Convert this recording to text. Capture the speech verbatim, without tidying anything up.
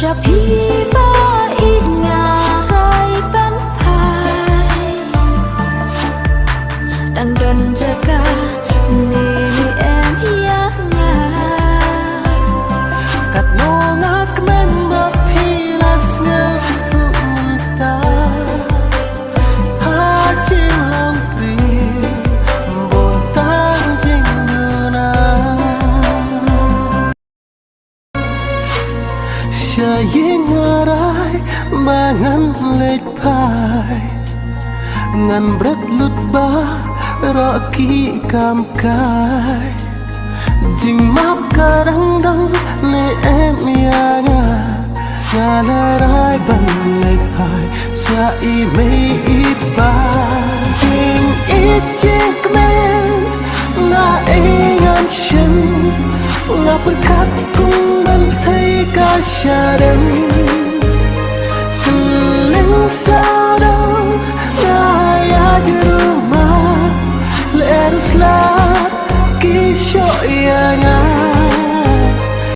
Sha phi ba i nga rai ban phai. Dang don jaka ne em ïa nga. Katno nga kmen ba phi la sngewthuh mynta. Ha jinglong pri bun tang jingduna. Sha ïing nga rai ba ngan leit phai. Ngan bret lut baroh ki kam kai. Jingmap ka dang don ne em ïa nga. Nga la rai ban leit phai sha i mei i pa. Jingïeit jingkmen nga ei ngan shim. Nga pyrkhat kum ban thei ka sha dem.